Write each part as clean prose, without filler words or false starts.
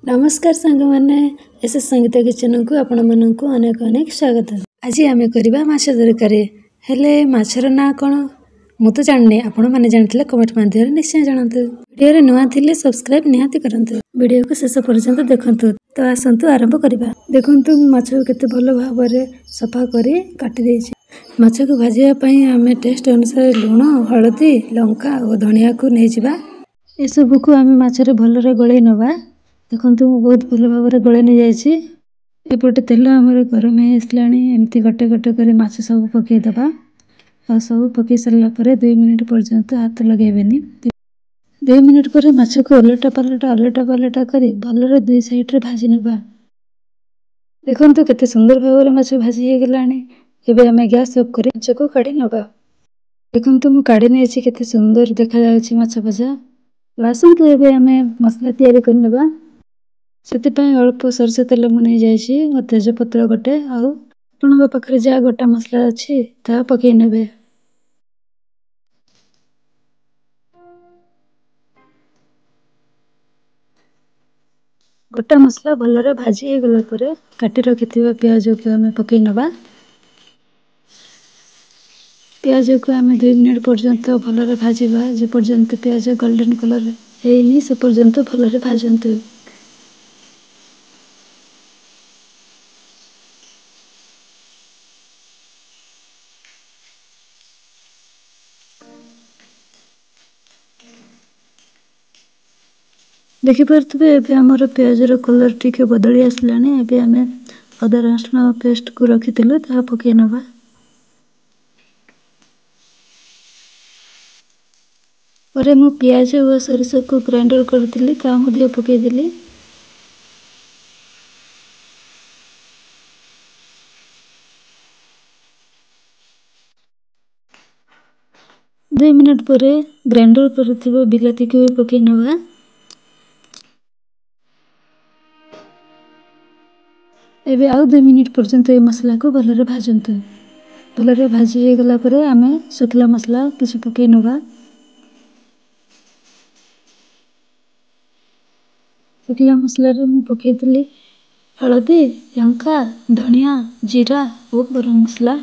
ନମସ୍କାର ସାଙ୍ଗମାନେ, S S Sangeeta କିଚେନକୁ ଆପଣମାନଙ୍କୁ ଅନେକ ଅନେକ ସ୍ୱାଗତ। ଆଜି ଆମେ କରିବା ମାଛ ତରକାରୀ। ହେଲେ ମାଛର ନାଁ କ'ଣ ମୁଁ ତ ଜାଣିନି, ଆପଣମାନେ ଜାଣିଥିଲେ କମେଣ୍ଟ ମାଧ୍ୟମରେ ନିଶ୍ଚୟ ଜଣାନ୍ତୁ। ଭିଡ଼ିଓରେ ନୂଆ ଥିଲେ ସବସ୍କ୍ରାଇବ୍ ନିହାତି କରନ୍ତୁ, ଭିଡ଼ିଓକୁ ଶେଷ ପର୍ଯ୍ୟନ୍ତ ଦେଖନ୍ତୁ। ତ ଆସନ୍ତୁ ଆରମ୍ଭ କରିବା। ଦେଖନ୍ତୁ, ମୁଁ ମାଛକୁ କେତେ ଭଲ ଭାବରେ ସଫା କରି କାଟି ଦେଇଛି। ମାଛକୁ ଭାଜିବା ପାଇଁ ଆମେ ଟେଷ୍ଟ ଅନୁସାରେ ଲୁଣ, ହଳଦୀ, ଲଙ୍କା ଓ ଧନିଆକୁ ନେଇଯିବା। ଏସବୁକୁ ଆମେ ମାଛରେ ଭଲରେ ଗୋଳେଇ ନେବା। ଦେଖନ୍ତୁ, ମୁଁ ବହୁତ ଭଲ ଭାବରେ ଗୋଳେଇ ନେଇଯାଇଛି। ଏପଟେ ତେଲ ଆମର ଗରମ ହେଇ ଆସିଲାଣି। ଏମିତି ଗୋଟେ ଗୋଟେ କରି ମାଛ ସବୁ ପକାଇଦେବା। ଆଉ ସବୁ ପକାଇ ସାରିଲା ପରେ 2 ମିନିଟ୍ ପର୍ଯ୍ୟନ୍ତ ହାତ ଲଗାଇବେନି। 2 ମିନିଟ୍ ପରେ ମାଛକୁ ଓଲଟା ପାଲଟା ଓଲଟା ପାଲଟା କରି ଭଲରେ ଦୁଇ ସାଇଡ଼ରେ ଭାଜି ନେବା। ଦେଖନ୍ତୁ, କେତେ ସୁନ୍ଦର ଭାବରେ ମାଛ ଭାଜି ହେଇଗଲାଣି। ଏବେ ଆମେ ଗ୍ୟାସ୍ ଅଫ୍ କରି ମାଛକୁ କାଢ଼ି ନେବା। ଦେଖନ୍ତୁ, ମୁଁ କାଢ଼ି ନେଇଛି, କେତେ ସୁନ୍ଦର ଦେଖାଯାଉଛି ମାଛ ଭଜା। ଆସନ୍ତୁ ଏବେ ଆମେ ମସଲା ତିଆରି କରିନେବା। ସେଥିପାଇଁ ଅଳ୍ପ ସୋରିଷ ତେଲ ମୁଁ ନେଇଯାଇଛି ଓ ତେଜପତ୍ର ଗୋଟେ, ଆଉ ଆପଣଙ୍କ ପାଖରେ ଯାହା ଗୋଟା ମସଲା ଅଛି ତାହା ପକାଇ ନେବେ। ଗୋଟା ମସଲା ଭଲରେ ଭାଜି ହେଇଗଲା ପରେ କାଟି ରଖିଥିବା ପିଆଜକୁ ଆମେ ପକାଇ ନେବା। ପିଆଜକୁ ଆମେ 2 ମିନିଟ୍ ପର୍ଯ୍ୟନ୍ତ ଭଲରେ ଭାଜିବା। ଯେପର୍ଯ୍ୟନ୍ତ ପିଆଜ ଗୋଲ୍ଡେନ୍ କଲର୍ ହେଇନି ସେ ପର୍ଯ୍ୟନ୍ତ ଭଲରେ ଭାଜନ୍ତୁ। ଦେଖିପାରୁଥିବେ, ଏବେ ଆମର ପିଆଜର କଲର୍ ଟିକେ ବଦଳି ଆସିଲାଣି। ଏବେ ଆମେ ଅଦା ରସୁଣ ପେଷ୍ଟକୁ ରଖିଥିଲୁ, ତାହା ପକାଇ ନେବା। ପରେ ମୁଁ ପିଆଜ ଓ ସୋରିଷକୁ ଗ୍ରାଇଣ୍ଡର କରିଥିଲି, ତାହା ମଧ୍ୟ ପକାଇଦେଲି। 2 ମିନିଟ୍ ପରେ ଗ୍ରାଇଣ୍ଡର କରିଥିବା ବିଲାତିକୁ ବି ପକାଇ ନେବା। ଏବେ ଆଉ 2 ମିନିଟ୍ ପର୍ଯ୍ୟନ୍ତ ଏ ମସଲାକୁ ଭଲରେ ଭାଜନ୍ତୁ। ଭଲରେ ଭାଜି ହେଇଗଲା ପରେ ଆମେ ଶୁଖିଲା ମସଲା କିଛି ପକାଇ ନେବା। ଶୁଖିଲା ମସଲାରେ ମୁଁ ପକାଇଥିଲି ହଳଦୀ, ଲଙ୍କା, ଧନିଆ, ଜିରା ଓ ଗରମ ମସଲା।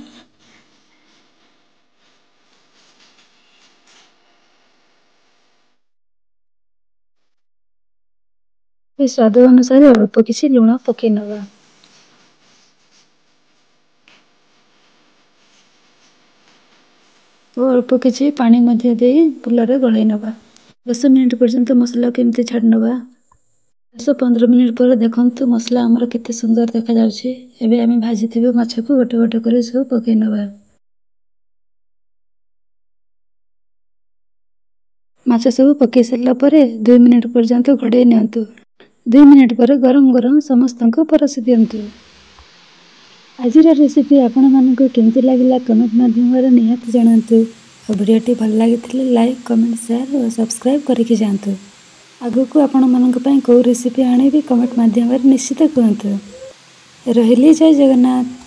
ସ୍ୱାଦ ଅନୁସାରେ ଅଳ୍ପ କିଛି ଲୁଣ ପକାଇ ନେବା ଓ ଅଳ୍ପ କିଛି ପାଣି ମଧ୍ୟ ଦେଇ ଭଲରେ ଗୋଳେଇ ନେବା। 10 ମିନିଟ୍ ପର୍ଯ୍ୟନ୍ତ ମସଲାକୁ ଏମିତି ଛାଡ଼ି ନେବା। 10-15 ମିନିଟ୍ ପରେ ଦେଖନ୍ତୁ, ମସଲା ଆମର କେତେ ସୁନ୍ଦର ଦେଖାଯାଉଛି। ଏବେ ଆମେ ଭାଜିଥିବା ମାଛକୁ ଗୋଟେ ଗୋଟେ କରି ସବୁ ପକାଇ ନେବା। ମାଛ ସବୁ ପକାଇ ସାରିଲା ପରେ 2 ମିନିଟ୍ ପର୍ଯ୍ୟନ୍ତ ଘୋଡ଼େଇ ନିଅନ୍ତୁ। 2 ମିନିଟ୍ ପରେ ଗରମ ଗରମ ସମସ୍ତଙ୍କୁ ପରସି ଦିଅନ୍ତୁ। ଆଜିର ରେସିପି ଆପଣମାନଙ୍କୁ କେମିତି ଲାଗିଲା କମେଣ୍ଟ ମାଧ୍ୟମରେ ନିହାତି ଜଣାନ୍ତୁ। ଆଉ ଭିଡ଼ିଓଟି ଭଲ ଲାଗିଥିଲେ ଲାଇକ୍, କମେଣ୍ଟ, ସେୟାର ଓ ସବସ୍କ୍ରାଇବ୍ କରିକି ଯାଆନ୍ତୁ। ଆଗକୁ ଆପଣମାନଙ୍କ ପାଇଁ କେଉଁ ରେସିପି ଆଣିବି କମେଣ୍ଟ ମାଧ୍ୟମରେ ନିଶ୍ଚିତ କୁହନ୍ତୁ। ରହିଲି, ଜୟ ଜଗନ୍ନାଥ।